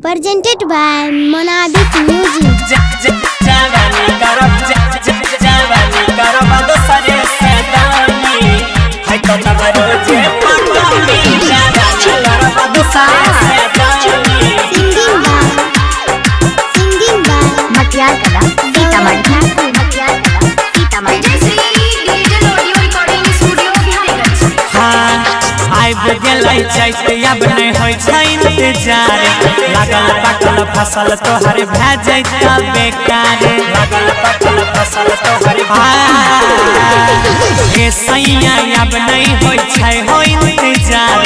Presented by Monadic Music. जवानी करब जवानी करब दोसरे से दानी है तो तब रोजे पटौनी जवानी करब दोसरे से दानी। Singing by Singing by Matiyar Kala Sitamarhi. Matiyar Kala Sitamarhi. Digital audio recording studio Biharigunj. हाँ, आबि गेलै चैत, अब नहि होइ छै इंतजार। लागल पाकल फसल तोहर भए जैत बेकार। लागल पाकल फसल तोहर, हे सैया, अब नहि होइ छै हो इंतजार।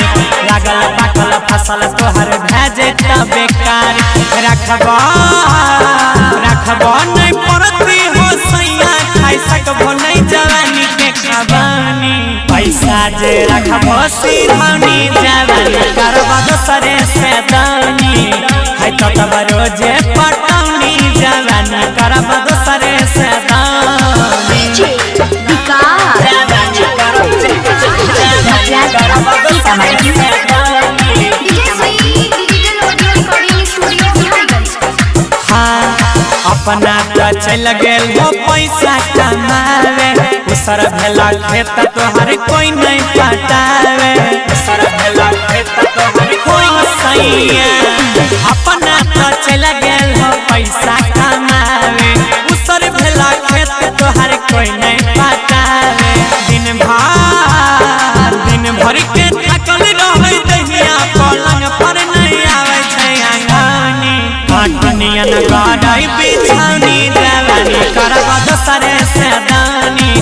लागल पाकल फसल तोहर भए जैत बेकार। रखबा रखबा नहि पड़ती हो सैया, खाइ सकबो नहि जवानी के खबानी। पैसा जे रखबो सिरौनी, जवानी करब दोसरे से दानी है तो तब रोजे पटौनी, जवानी करब दोसरे से दानी। विकास। जवानी करब, जवानी करब दोसरे से दानी। Digital audio recording studio Biharigunj. हाँ, अपना तो चल गेल हो पैसा कमावे, उसर भेला खेत तोहर कोई नहीं पटावे। उसर भेला खेत तोहर कोई, सैया, अपना तो चल गेल हो पैसा कमावे, उसर भेला खेत तोहर कोई नहीं पटावे। दिन भर, दिन भर के थकल रहै दहिया, पलंग पर नहीं आबै छै आंगनी। काटनियन गड़ै बिछौनी, जवानी करब दोसरे से दानी,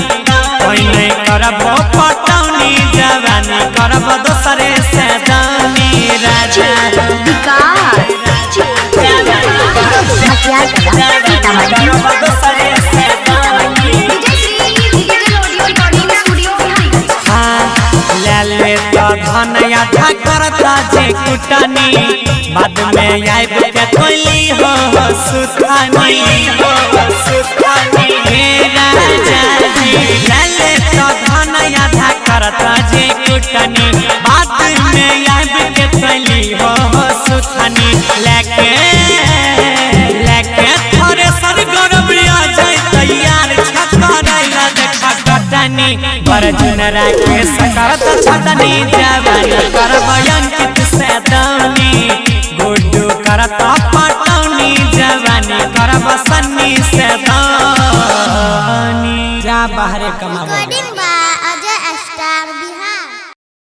कोई नहीं करब पटौनी, जवानी करब दोसरे से दानी राजा। विकास। मटियार कला सीतामढ़ी। करब दोसरे से दानी। Digital audio recording studio Biharigunj. हाँ, ले ले तो धन आधा करता जे कुटनी, बाद में आइब के तोली हो सुथानी हो सुथानी। हे राजा जी, ले ले तो धन आधा करता जे कुटनी, बाद में आइब के तोली हो सुथानी। लेके लेके थोड़े सर गौरव आ जाए तैयार छकरैला देखा कटनी। अर्जुन राखे सकरत छटनी, जवानी करब अंकित से दौनी, गुड्डू करत पटौनी, जवानी करब सन्नी से दौनी। जा बाहरे कमाबो।